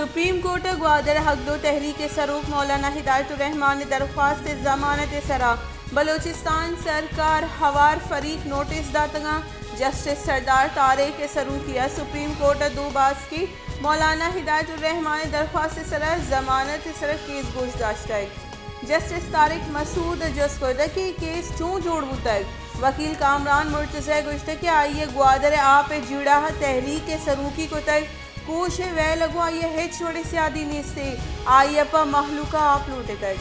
Supreme court ءَ گوادر ءِ حق دو تحریک ءِ سروک مولانا ہدایت الرحمان ءِ درخواست ءِ ضمانت ءِ سرا بلوچستان سرکار ہوار فریق نوٹس داتگاں۔ جسٹس سردار طارق ءِ سروکی ءَ سپریم کورٹ ءَ دو باسکیں مولانا ہدایت الرحمان ءِ درخواست ءِ سرا ضمانت ءِ سرا کیس گوش داشتگ۔ جسٹس طارق مسعود ءَ جست کرتگ کہ اے کیس چون جوڑ بوتگ؟ وکیل کامران مرتضی ءَ گوشتگ کہ آئی ءَ گوادر ءِ آپ ءِ جیڑہ ءَ تحریک ءِ سروکی کتگ، کوش ءِ ویل ءَ گوں آئی ءَ ہچ وڑیں سیادی نیست ءُ آئی ءَ پہ مہلوک ءَ آپ لوٹتگ۔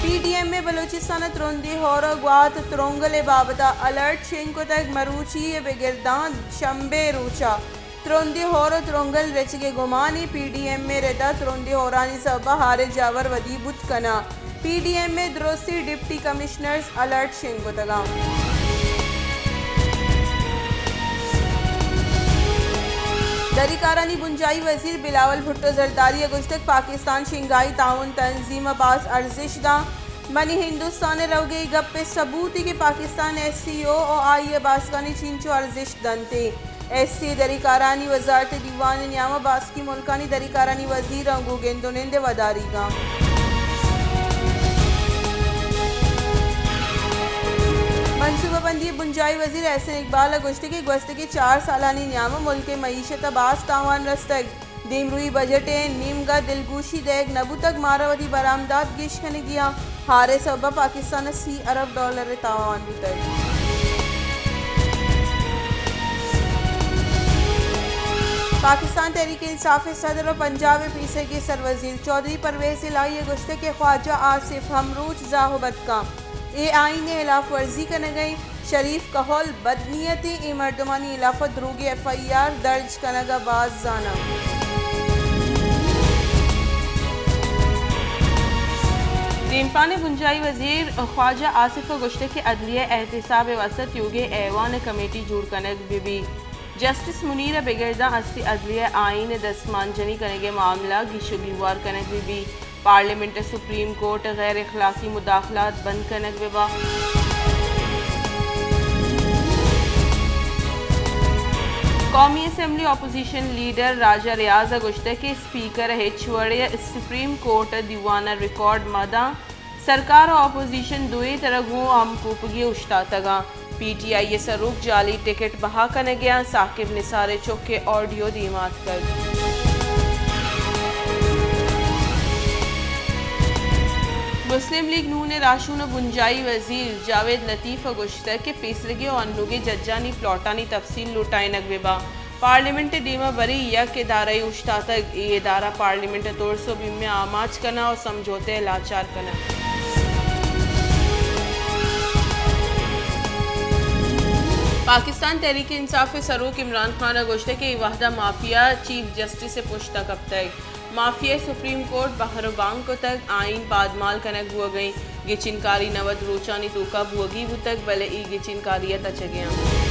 پی ڈی ایم ءِ بلوچستان ءَ ترندیں ہور ءُ گوات ترونگل ءِ بابت ءَ الرٹ شنگ کتگ، مروچی ءَ بگر داں شنبے ءِ روچ ءَ ترندیں ہور ءُ ترونگل رچگ ءِ گمان ءَ پی ڈی ایم ءِ رد ءَ ترندیں ہورانی سبب ءَ ہار ءِ جاور ودی بوت کناں۔ پی ڈی ایم ءِ درستی ڈپٹی کمشنرز الرٹ شنگ کتگ اَنت۔ دری کارانی بنجاہی وزیر بلاول بھٹو زرداری ءَ گوشتگ پاکستان شنگھائی تعاون تنظیم ءَ باز ارزشت داں۔ منی ہندوستان ءَ روگ ءِ اے گپ ءِ ثبوتے کہ پاکستان ایس سی او ءُ آئی ءِ باسکانی چینچو ارزشت دنت۔ ایس سی دری کارانی وزارت ءِ دیوان ءِ نیام ءَ باسکی ملکانی دری کارانی وزیراں گوں گند ءُ نند ءِ وداریگ اَنت۔ منصوبہ بندی ءِ بنجاہی وزیر احسن اقبال ءَ گوشتگ کہ گوستگیں چار سالانی نیام ءَ ملک ءِ معیشت ءَ باز تاوان رستگ۔ دیمروئی بجٹ ءِ نیمگ ءَ دلگوشی دئیگ نہ بوتگ، مارا وتی برآمدات گیش کنگی اَنت۔ ہار ءِ سبب ءَ پاکستان ءَ سی ارب ڈالر ءِ تاوان بوتگ۔ پاکستان تحریک انصاف ءِ صدر ءُ پنجاب ءِ پیسریگیں سروزیر چوہدری پرویز الہی ءَ گوشتگ کہ خواجہ آصف ہمروچ زاہ ءُ بتک اَنت۔ اے آئین ءِ ہلاف ورزی کنگ ءَ اِنت۔ شریف کہول بد نیت اِنت، اے مردمانی ہلاف ءَ دروگیں ایف آئی آر درج کنگ ءَ باز زاناں۔ دیمپان ءِ بنجاہی وزیر خواجہ آصف ءَ گوشتگ کہ عدلیہ ءِ احتساب ءِ واستہ تیوگیں ایوان ءُ کمیٹی جوڑ کنگ بہ بیت۔ جسٹس منیر ءَ بگر داں استی عدلیہ ءِ آئین ءِ دستمانجنی کنگ ءِ معاملہ ءَ گیش ءُ گیوار کنگ بہ بیت۔ پارلیمنٹ ءَ سپریم کورٹ ءِ غیر اخلاقی مداخلات بند کنگ بہ بنت۔ قومی اسمبلی اپوزیشن لیڈر راجہ ریاض ءَ گوشتگ کہ اسپیکر ءَ ہچ وڑ ءَ سپریم کورٹ ءِ دیوان ءَ ریکارڈ مہ دنت۔ سرکار ءُ اپوزیشن دوئیں تر ءَ گوں ہمکوپگی اوشتاتگ اَنت۔ پی ٹی آئی ءِ سروک جعلی ٹکٹ بہا کنگ ءَ اَنت، ثاقب نثار ءِ چک ءِ آڈیو دیما اتکگ۔ مسلم لیگ نون ءِ راہشون ءُ بنجاہی وزیر جاوید لطیف ءَ گوشتگ کہ پیسریگیں ءُ انوگیں ججانی پلاٹانی تفصیل لوٹائینگ بہ بنت۔ پارلیمنٹ ءِ دیما برے یک ادارہ یے اوشتاتگ، اے ادارہ پارلیمنٹ ءِ ترس ءُ بیم ءَ آماچ کناں ءُ سمجھوتہ ءَ لاچار کناں۔ پاکستان تحریک انصاف ءِ سروک عمران خان ءَ گوشتگ کہ اے وہد ءَ مافیا چیف جسٹس ءِ پشت ءَ کپتگ۔ مافیا ءَ سپریم کورٹ بہر ءُ بانگ کتگ، آئین پادمال کنگ بوگ ءَ اِنت۔ گچینکاری نود روچانی توکا بوگی بوتگ، بلے اے گچینکاری ءَ تچگ ءَ اَنت۔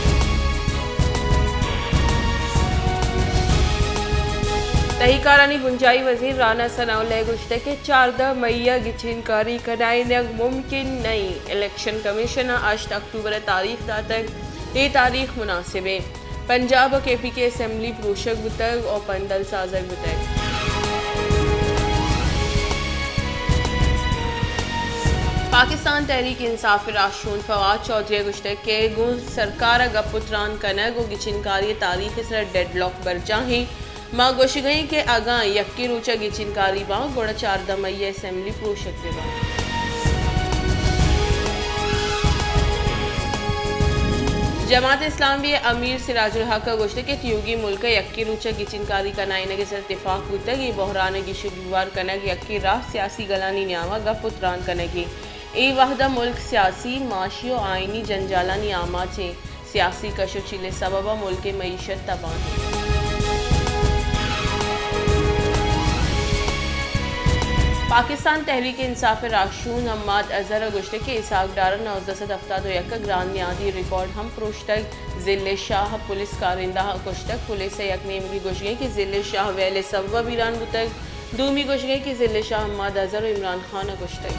تہی کارانی بنجاہی وزیر رانا ثناء اللہ ءَ گوشتگ کہ چاردہ مئی ءَ گچینکاری کنائینگ ممکن نہ اِنت۔ الیکشن کمیشن ءَ ہشت اکتوبر ءِ تاریخ داتگ، اے تاریخ مناسب اِنت۔ پنجاب ءَ کے پی کے اسمبلی پروشگ بوتگ ءُ پندل سازگ بوتگ۔ پاکستان تحریک انصاف ءِ راہشون فواد چوہدری ءَ گوشتگ کہ گوں سرکار ءَ گپ ءُ تران کنگ ءُ گچینکاری ءِ تاریخ ءِ سرا ڈیڈ لاک برجاہ اِنت۔ ما گوشگ ءَ ایں کہ اگاں یکیں روچ ءَ گچینکاری باں، گڑا چاردہ مئی ءَ اسمبلی پروشگ بہ باں۔ جماعت اسلامی ءِ امیر سراج الحق ءَ گوشتگ کہ تیوگیں ملک ءَ یکیں روچ ءَ گچینکاری کنائینگ ءِ سر ءَ تفاق بوتگ، اے بحران ءِ گیش ءُ گیوار کنگ ءِ یکیں راہ سیاسی گلانی نیام ءَ گپ ءُ تران کنگ اِنت۔ اے وہد ءَ ملک سیاسی، معاشی ءُ آئینی جنجالانی آماچ اِنت۔ سیاسی کش ءُ چیل ءِ سبب ءَ ملک ءِ معیشت تباہ اِنت۔ پاکستان تحریک انصاف ءِ راہشون حماد اظہر ءَ گوشتگ کہ اسحاق ڈار ءَ نوزدہ سد ہفتاد ءُ یک ءَ گران نیادی ریکارڈ ہم پروشتگ۔ ضلع شاہ ءَ پولیس کارندہ ءَ کشتگ۔ پولیس ءِ یک نیمگی گوشگ اِنت کہ ضلع شاہ ویل ءِ سبب ءَ بیران بوتگ۔ دومی گوشگ اِنت کہ ضلع شاہ حماد اظہر ءُ عمران خان ءَ کشتگ۔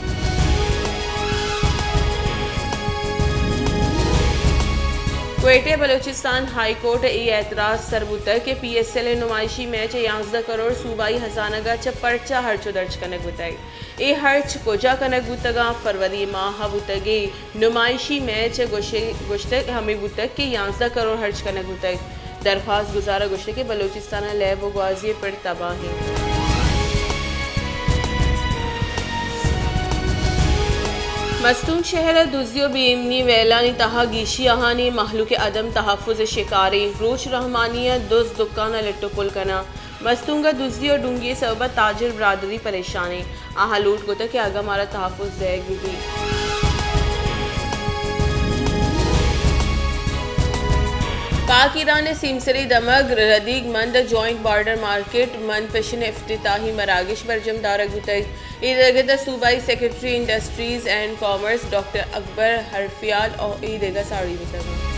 کوئٹہ، بلوچستان ہائی کورٹ ء اے اعتراض سر بوتگ کہ پی ایس ایل ء نمائشی میچ ء یازدہ کروڑ صوبائی ہزانگ ء چہ پرچا ہرچ ء درج کنگ بوتگ؟ اے ہرچ کجا کنگ بوتگ انت؟ فروری ماہ ء بوتگیں نمائشی میچ ء گوش-، گوشتگ ہمے بوتگ کہ یازدہ کروڑ ہرچ کنگ بوتگ۔ درخواست گزار ء گوشتگ کہ بلوچستان ء لیب ء گوازی ء پڑ تباہ انت۔ مستونگ شہر ء دزی ء بے امنی ویلانی تہا گیشی آہانی مہلوک عدم تحفظ ء شکاریں۔ روچ رحمانی ء دز دکان ء لٹ ء پل کناں۔ مستونگ ء دزی ء ڈونگی ء سبب ء تاجر برادری پریشان انت۔ آہاں لوٹ کتگ کہ اگاں مارا تحفظ دئیگ بہ بیت۔ پاک ایران ء سیمسری دمگ ردیگ مند ء جوائنٹ بارڈر مارکیٹ مند پشن افتتاحی مراگش برجم دارگ بوتگ۔ اے درگت ء صوبائی secretary industries and commerce doctor Akbar Harfiyal ء اے دگہ ساڑی بوتگ انت۔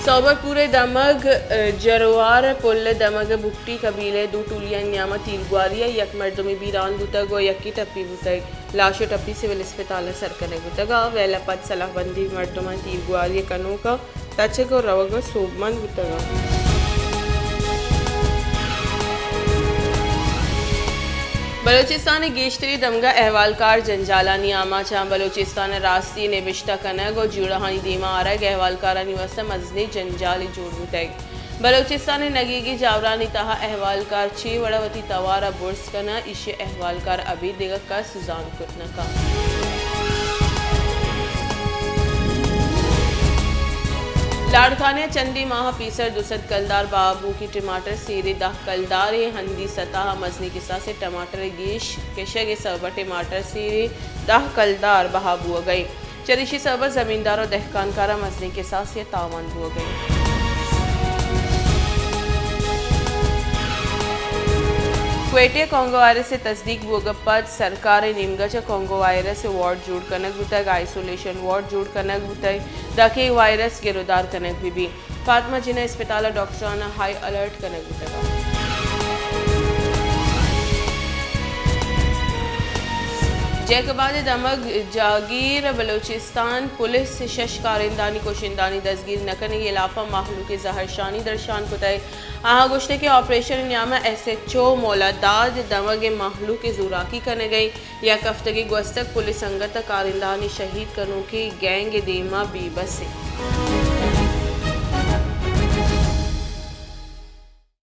سوبر پور ء دمگ، ء، جروار پل ء دمگ ء بگٹی قبیلہ ء دو ٹولیانی نیام ء تیرگواری ء یک مردمے بیران بوتگ ء یکے ٹپی بوتگ۔ لاش ء ٹپی سول اسپتال ء سر کنگ بوتگ ء ویل ء پد سلاہ بندی مردماں تیرگواری ء کنوک ء تچگ ء روگ ء سوبمند بوتگ انت۔ بلوچستان ء گیشتری دمگاں احوالکار جنجالانی آماچ انت۔ بلوچستان ء راستی نبشتہ کنگ ء جیڑہانی دیما آرگ احوالکارانی واستہ مزنیں جنجالے جوڑ بوتگ۔ بلوچستان ء نگیگی جاورانی تہا احوالکار چے وڑا وتی توار ء برز کناں، ایشی ء احوالکار ابید دگہ کس زانت کت نہ کنت۔ لاڑکانہ ء چندی ماہ ء پیسر دو سد کلدار بہا بوکی ٹماٹر سیرے دہ کلدار ء ہندی سطح ء مزنیں کساس ء ٹماٹر ء گیش کشگ ء سبب ء ٹماٹر سیرے دہ کلدار بہا بوگ ء انت۔ چریشی سبب ء زمیندار و دہکانکاراں مزنیں کساسے ء تاوان بوگ ء انت۔ کوئٹہ ء کانگو وائرس ء تصدیق بوگ ء پد سرکار ء نیمگ ء چہ کانگو وائرس ء وارڈ جوڑ کنگ بوتگ، آئسولیشن وارڈ جوڑ کنگ بوتگ، داں کہ اے وائرس گرودار کنگ بہ بیت۔ فاطمہ جناح اسپتال ء ڈاکٹراناں ہائی الرٹ کنگ بوتگ۔ جیکب آباد ء دمگ جاگیر بلوچستان پولیس ء شش کارندہانی کشندہانی دزگیر نہ کنگ ء ہلاپ ء مہلوک ء زہرشانی درشان کتگ۔ آہاں گوشتگ کہ آپریشن ء نیام ء ایس ایچ او مولا داد دمگ ء مہلوک ء زوراکی کنگ ء انت۔ یک ہفتگے گوستگ پولیس انگت ء کارندہانی شہید کنوکیں گینگ ء دیما بے بس انت۔